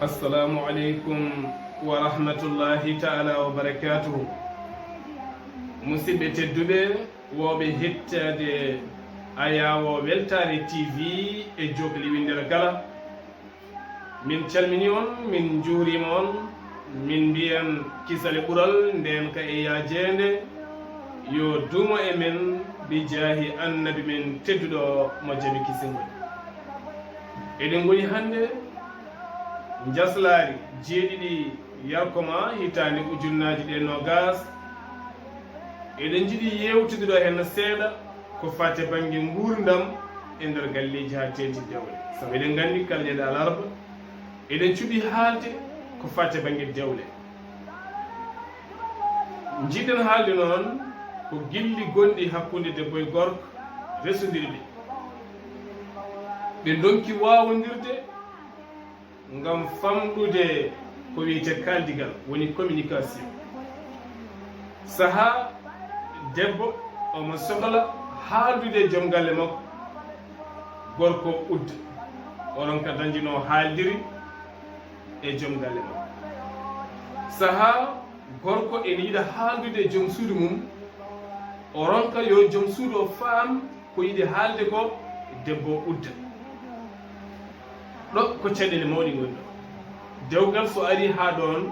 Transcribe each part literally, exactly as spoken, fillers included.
Assalamu aleykum wa rahmatullahi taala wa barakatuhu. Musidɓe tedduɓe, wooɓe hettaade Ayaawo Weltaare T V e jookli winndere kala, min calmini on, min njuuriima on, min mbiyan kisale ɓural ndeen ka e yaajeende, yo duumo e men bi jaahi annabi men tedduɗo mo jami kisingol. Eɗen ngoni hannde njaslaari jeeɗiɗi yarkoma hitaande ujunnaaji ɗe noogaas. Eɗen njiɗi yeewtude ɗo heen seeɗa ko faati e bannge nguurndam e nder galleeji haa teeŋti dewle. Sabu eɗen nganndi kala ñande alarba eɗen cuɓi haalde ko faati e bannge dewle. Njiɗen haalde noon ko gilli gonɗi hakkunde debbo e gorko resondirɓe. Ɓe ndonki waawondirde ngam famɗude ko wiyetee kaaldigal, woni communication. Sahaa debbo omo sohla haaldude e joom galle makko, gorko udda, o ronka dañde no haaldiri e joom galle makko. Sahaa gorko ene yiɗa haaldude e joom suudu mum, o ronka yo joom suudu o faam ko yiɗi haalde ko, debbo o udda. Ɗo ko caɗeele mawɗe ngoni ɗo. Dewgal so arii haa ɗoon,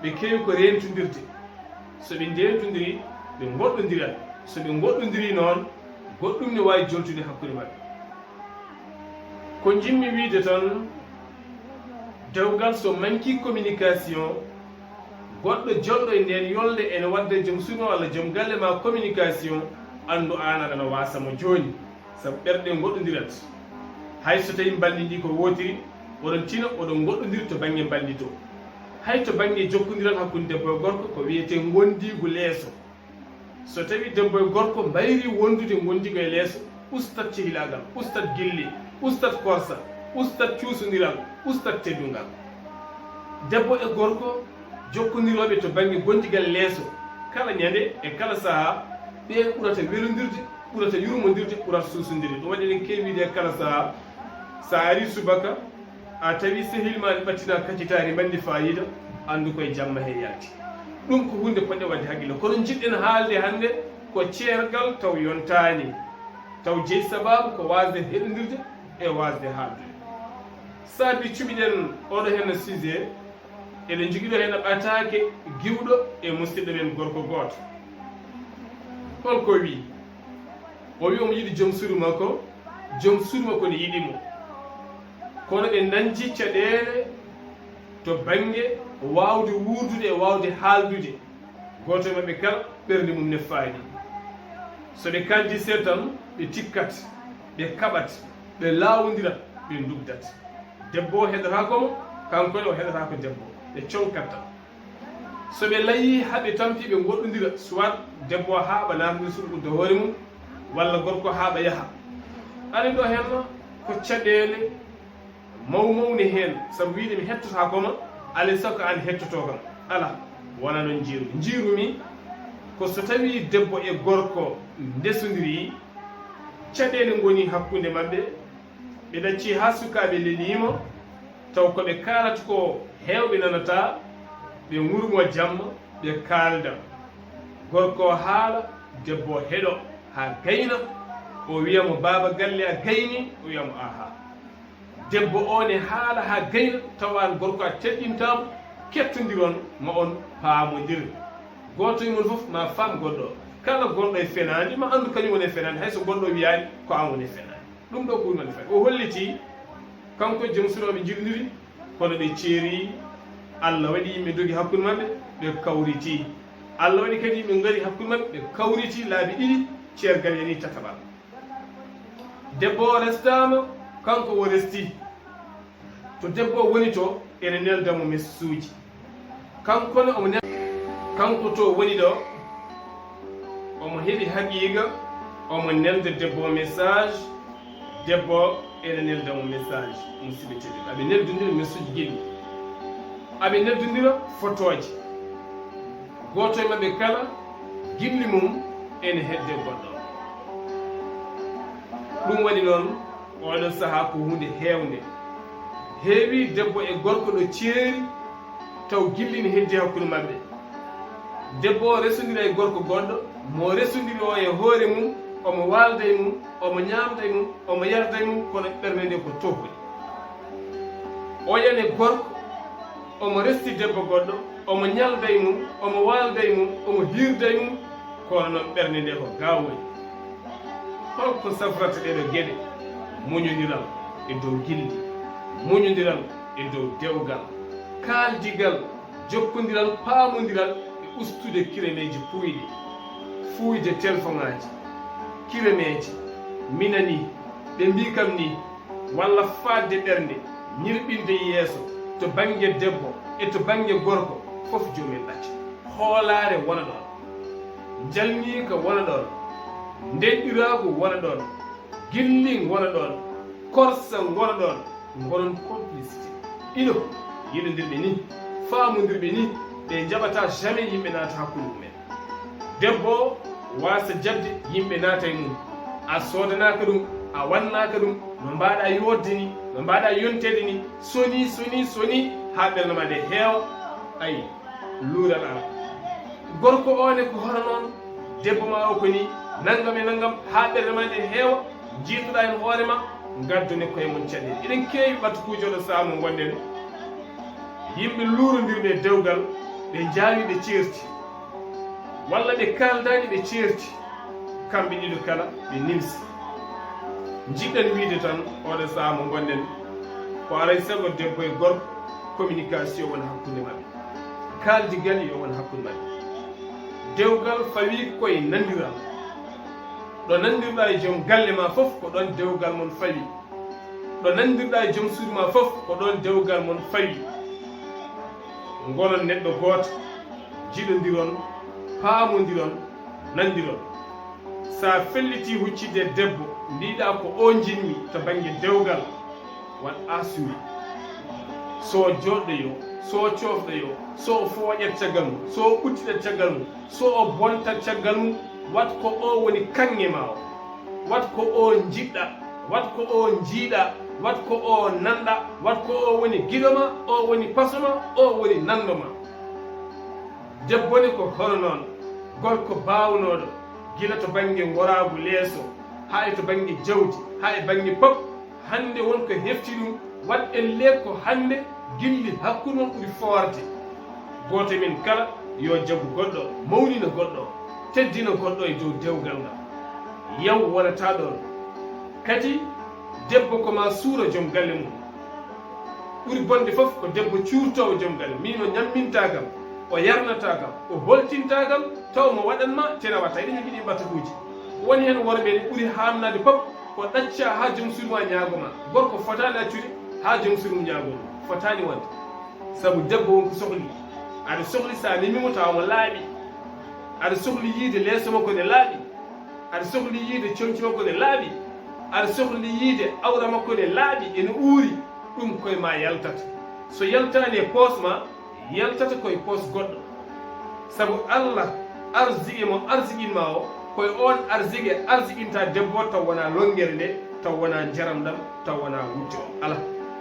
ɓe keewi ko reentondirde. So ɓe ndeentondirii, ɓe ngoɗɗondirat. So ɓe ngoɗɗondirii noon, goɗɗum ne waawi joltude hakkunde maɓɓe. Ko njiɗmi wiyde tan, dewgal so mankii communication, goɗɗo jolɗo e ndeen yolnde ene waɗda e joom suudu ma walla joom galle ma communication, anndu aan aɗa waasa mo jooni. Sabu ɓerɗe ngoɗɗondirat. Hay so tawii mbalndi ndii ko wootiri, oɗon tina, oɗon ngoɗɗondiri to bannge mbalndi to. Hay to bannge jokkondiral hakkunde debbo e gorko, ko wiyetee ngondiigu leeso. So tawii debbo e gorko mbayrii wondude ngondiigu e leeso, ustat cehilaagal, ustat gilli, ustat korsa, ustat cuusondiral, ustat teddungal. Debbo e gorko jokkondirooɓe to bannge gondigal leeso, kala ñande e kala sahaa, ɓeen ɓurata welondirde, ɓurata yurmondirde, ɓurata suusondirde. Ɗum waɗi eɗen keewi wiyde e kala sahaa, so a arii subaka, a tawi sehil ma ne ɓattina kacitaari mbalndi faayiida, anndu koye jamma he yalti. Ɗum ko huunde potɗe waɗde haqqille. Kono njiɗɗen haalde hannde ko ceergal taw yontaani, taw jeyi sabaabu ko waasde heɗondirde e waasde haaldude. Saabi cuɓiɗen oɗo henna sujet, eɗen njogii ɗo henna ɓataake giwɗo e musidɗo men gorko gooto. Hol ko o wiyi? O wiyi omo yiɗi joom suudu makko, joom suudu makko ne yiɗi mo. Kono ɓe ndañji caɗeele to bannge waawde wuurdude e waawde haaldude. Gooto e maɓɓe kala ɓernde mum ne faadi. So ɓe kaaldi seeɗa tan, ɓe tikkat, ɓe kaɓat, ɓe laawondirat, ɓe ndugdat. Debbo o heɗotaako mo, kanko ne o heɗotaako debbo. Ɓe conkat tan. So ɓe layii haa ɓe tampii, ɓe ngoɗɗondira, soit debbo o haaɓa naatnude suudu udda hoore mum, walla gorko haaɓa yaha. Aɗa ɗo heen ko caɗeele maw mawni heen, sabu wiyde mi hettotaako ma, alaa e sago ko aan hettotoo kam. Alaa, wonaa noon njiiru. Njiiru-mi ko so tawii debbo e gorko ndesondirii, caɗeele ngonii hakkunde maɓɓe, ɓe ɗaccii haa sukaaɓe leliima, taw ko ɓe kaalata ko heewɓe nanataa, ɓe ŋurmo jamma, ɓe kaalda. Gorko o haala, debbo o heɗo haa gayna, o wiya mo, "Baaba galle, a gaynii?" O wiya mo, "Ahaa." Debbo o ne haala haa gayna, tawa aan gorko a teddintaa mo, kettondiron, ma on paamondir. Gooto e mon fof ma faam goɗɗo o. Kala gonɗo e fenaande, ma anndu kañum woni e fenaande, hay so goɗɗo wiyaani, ko aan woni e fenaande. Ɗum ɗo ko woni fenaande. O hollitii, kanko e joom suudu o ɓe njirliri, kono ɓe ceerii. Allah waɗi yimɓe ndogi hakkunde maɓɓe, ɓe kawritii. Allah waɗi kadi yimɓe ngari hakkunde maɓɓe, ɓe kawritii laabi ɗiɗi, ceergal yani tataɓal. Debbo o restaama, kanko o restii. To debbo o woni to, ene nelda mo message-uuji. Kanko ne omo nel-, kanko to woni ɗo, omo heɓi haqiiqa, omo nelda debbo o message, debbo o ene nelda mo message. Musidɓe tedduɓe, aɓe neldondira message-uuji gilli. Aɓe neldondira fotooji. Gooto e maɓɓe kala, gilli mum ene hedde goɗɗo. Ɗum waɗi noon, oɗo sahaa ko huunde heewnde. Heewi debbo e gorko no ceeri, taw gilli ne heddi hakkunde maɓɓe. Debbo o resondira e gorko goɗɗo, mo resondiri o e hoore mum, omo waalda e mum, omo ñaamda e mum, omo yarda e mum, kono ɓernde nde ko tohwoni. Oya ne gorko, omo resdi debbo goɗɗo, omo ñalda e mum, omo waalda e mum, omo hiirda e mum, kono noon ɓernde nde ko gaawoy. Holko safrata ɗeɗo geɗe? Muñodiral e dow gilli, muñodiral e dow dewgal, kaaldigal, jokkondiral, paamondiral e ustude kiremeeji puuyɗi, fuuyde telefoŋaaji, kiremeeji, mina ni, ɓe mbii kam ni, walla faatde ɓernde, ñirɓinde yeeso, to bannge debbo e to bannge gorko, fof joomum ɗacca. Hoolaare wona ɗoon, jalniika wona ɗoon, ndenɗiraagu wona ɗoon, gilli ngona ɗoon, korsa ngona ɗoon, ngonon complicité. Ɗiɗo, yiɗondirɓe ni, faamondirɓe ni, ɓe njaɓata jamais yimɓe naata hakkunde mumen. Debbo o waasa jaɓde yimɓe naata e mum. A soodanaaka ɗum, a wannaaka ɗum, no mbaaɗa yootde ni, no mbaaɗa yonteede ni, soni, soni, soni, haa ɓernde ma nde heewa. Ayi, luural ara. Gorko o ne ko hono noon, debbo ma o ko ni, nanngam e nanngam, haa ɓernde ma nde heewa, njiitoɗa heen hoore ma, ngaddone koye mon caɗeele. Eɗen keewi ɓattukuuji oɗo sahaa mo ngonɗen. Yimɓe luurondirɓe e dewgal, ɓe njaawi ɓe ceerti, walla ɓe kaaldaani ɓe ceerti, kamɓe ɗiɗo kala ɓe nimsi. Njiɗɗen wiide tan, oɗo sahaa mo ngonɗen, ko alay sago debbo e gorko, communication wona hakkunde maɓɓe, kaaldigal yo won hakkunde maɓɓe. Dewgal fawii koye nandiral. Ɗo nandirɗa e joom galle ma fof, ko ɗoon dewgal mon fawii. Ɗo nandirɗa e joom suudu ma fof, ko ɗoon dewgal mon fawii. Ngonon neɗɗo gooto, jiɗondiron, paamondiron, nandiron. So a fellitii huccidde e debbo, mbiɗa ko o njiɗmi to bannge dewgal, waɗ assuré. So o jooɗɗoyo, so o coofɗoyo, so o fooƴat caggal mum, so o ɓuttiɗat caggal mum, so o bontat caggal mum, waɗ ko o woni kaŋŋe ma o. Waɗ ko o njiɗɗa, waɗ ko o njiiɗa, waɗ ko o nanɗa, waɗ ko o woni giɗo ma, o woni paso ma, o woni nanndo ma. Debbo ne ko hono noon, gorko baawnooɗo, gila to bannge ngoraagu leeso, haa e to bannge jawdi, haa e bannge pop. Hannde won ko hefti ɗum, waɗ elle ko hannde gilli hakkunde mon ɓuri foorde. Gooto e men kala yo jaɓu goɗɗo, mawnina goɗɗo, teddina goɗɗo e dow dewgal ngal. Yaw wonata ɗoon. Kadi debbo ko ma suuro joom galle mum. Ɓuri bonde fof ko debbo cuurtoowo joom galle, miin o ñammintaa kam, o yarnataa kam, o holtintaa kam, taw mo waɗan ma tena watta. Eɗen njogii ɗiin ɓatakuuji. Woni heen worɓe ne ɓuri haamnaade fof ko ɗacca haa joom suudu ma ñaago ma. Gorko fotaani accude haa joom suudu mum ñaago ɗum. Fotaani wonde. Sabu debbo won ko sohli. Aɗa sohli so a nemi mo tawa mo laaɓi. Aɗa sohli yiide leeso makko ne laaɓi. Aɗa sohli yiide comci makko ne laaɓi. Aɗa sohli yiide awra makko ne laaɓi, ene uuri. Ɗum koye ma yaltata. So yaltaani e poos ma, yaltata koye poos goɗɗo. Sabu Allah arsike mo arsikinma o, koye oon arsike arsikinta debbo o, taw wonaa lonngere nde, taw wonaa njaram ɗam, taw wonaa wujjo o. Alaa.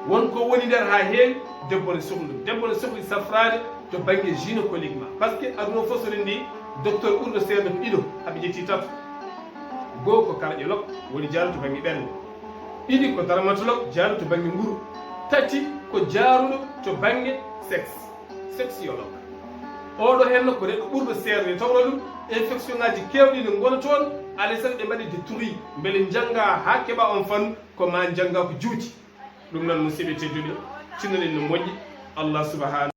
Won ko woni nder haa heewi, debbo ne sohli ɗum. Debbo ne sohli safraade to bannge gynécologue ma. Par ce que aduna o fof so renndi, docteur ɓurɗo seeɗa ko ɗiɗo, haɓe ƴetti tato. Goo ko cardiologue, woni jaaɗo to bannge ɓernde. Ɗiɗi ko dermatologue, jaaɗo to bannge nguru. Tati ko jaaruɗo to bannge sexe, sexologue. Oɗo henno ko neɗɗo ɓurɗo seerde, tawno ɗum infection ngaji keewɗi ne ngona toon, alay sago ɗe mbaɗi détruit. Mbele njannga haa keɓa on fannu, ko ma njannga ko juuti. Ɗum noon, musidɓe tedduɓe, tinnoɗen no moƴƴi. Allah subhanahu